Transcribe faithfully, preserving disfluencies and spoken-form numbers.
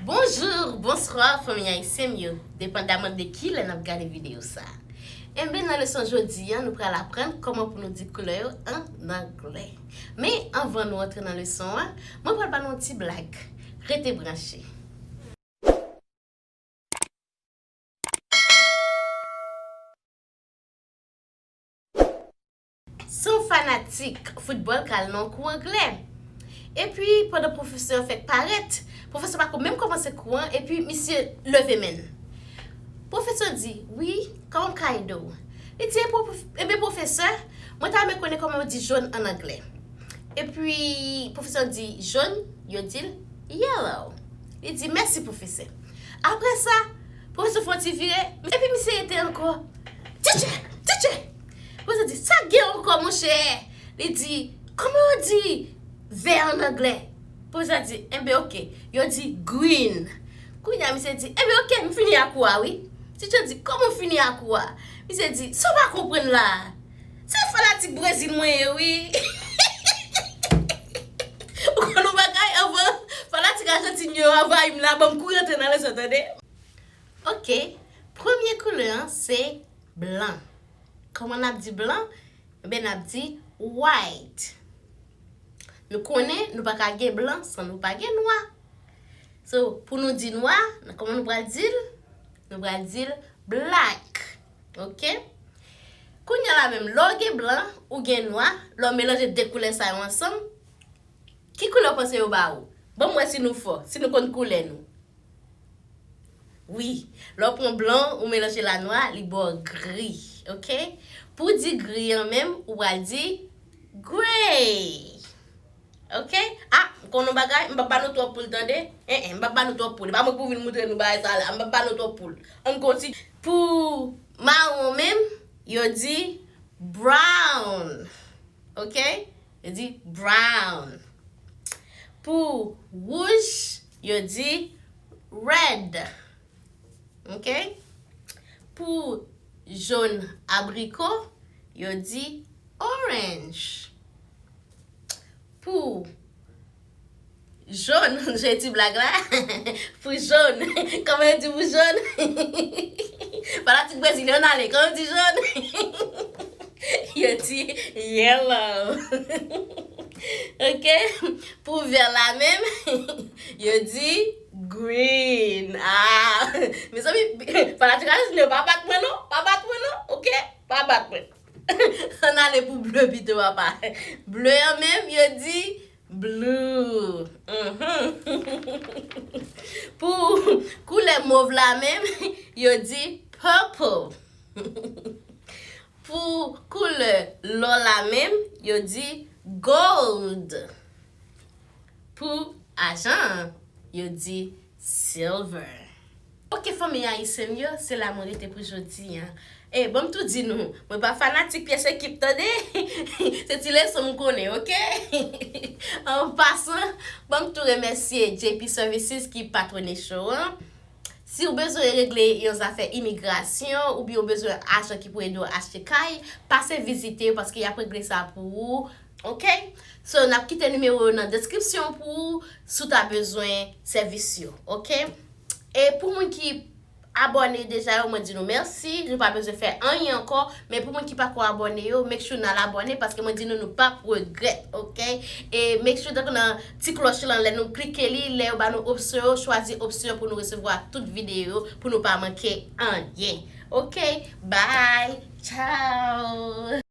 Bonjou, bonswa, fanmi ayisyen m yo, depandaman de ki lè n ap gade videyo sa a. Enben, nan leson jodi a, nou pral aprann kòman pou nou di koulè yo ann anglè. Men, anvan nou antre nan leson an, mwen pral ba nou yon ti blag. Rete branche. Se yon fanatik foutbòl k al nan yon kou anglè. Epi, pandan pwofesè an fèk parèt, pwofesè pako menm kòmanse kou an, epi misye leve men l. Pwofesè di, "Wi, kòman m ka ede w?" Li di, "Enben, pwofesè, mwen ta renmen konnen kòman yo di jòn ann anglè." Epi, pwofesè di, "Jòn?" Yo di l, "Yellow." Li di, "Mèsi, pwofesè." Apre sa, pwofesè fè yon ti vire, epi misye rete ankò. "Teacher! Teacher!" Pwofesè di, "Sa k gen ankò, monchè?" Li di, "Kòman yo di vè ann anglè?" Pwofesè di, "Enben, oke, yo di green." Kounye a, misye di, "Enben, oke, m fini ak ou a, wi." Teacher di, "Kòman w fini ak ou a?" Misye di, "Sa w pa konprann la a? Se fanatik Brezil mwen ye, wi." Ou konn yon bagay, anvan fanatik Ajantin yo anvayi m la, ban m kouri antre nan leson, tande. Oke, premye koulè an se blan. Kòman n ap di blan? Enben, n ap di white. Nou konnen nou pa ka gen blan san nou pa gen nwa. So, pou nou di nwa, kòman nou pral di l? Nou pral di l black. Oke? Kounye a la menm, lè w gen blan, ou gen nwa, lè w melanje de koulè sa yo ansanm, ki koulè w panse yo ba ou? Ban m wè si nou fò, si nou konn koulè nou. Wi, lè w pran blan, ou melanje l a nwa, li ba w gri, oke? Pou w di gri an menm, ou pral di grey. Oke? A, m konn yon bagay, m p ap ba nou twòp poul tande. En, en, m p ap ba nou twòp poul. E pa mwen ki pou vin moutre nou bagay sa la. M p ap ba nou twòp poul. Ann kontinye. Pou mawon menm, yo di brown. Oke? Yo di brown. Pou wouj, yo di red. Oke? Pou jòn abriko, yo di orange. Pou jòn, jodi blag la, pou jòn, kòman yo di pou jòn? Fanatik Brezil yo, ann ale, kòman yo di jòn? Yo di yellow. Oke? Pou vè la menm, yo di green. Ah, mezanmi, fanatik Ajantin yo, pa bat mwen non, pa bat mwen non, oke? Pa bat mwen. Ann ale pou ble pito, papa. Ble an menm, yo di blue. Mhm. Pou koulè mov la menm, yo di purple. Pou koulè lò la menm, yo di gold. Pou ajan an, yo di silver. Oke, fanmi ayisyen m yo, se la mwen rete pou jodi a. E, ban m tou di nou, mwen pa fanatik pyès ekip, tande? Se ti leson m konnen, oke? An pasan, ban m tou remèsye J P Services ki patwone show an. Si w bezwen regle yon zafè imigrasyon oubyen w bezwen ajan ki pou ede w achte kay, pase vizite yo paske y ap regle sa pou ou. Oke? So, n ap kite nimewo yo nan deskripsyon pou ou si w ta bezwen sèvis yo. Oke? E pou moun ki abòne deja yo, mwen di nou mèsi. Nou pa bezwen fè anyen ankò. Men pou moun ki pako abòne yo, make sure n al abòne paske mwen di nou, nou p ap regrèt. Oke? E make sure tankou nan ti klòch lan, lè nou klike li, lè yo ba nou opsyon yo, chwazi opsyon pou nou resevwa tout videyo yo, pou nou pa manke anyen. Oke? Bye! Ciao!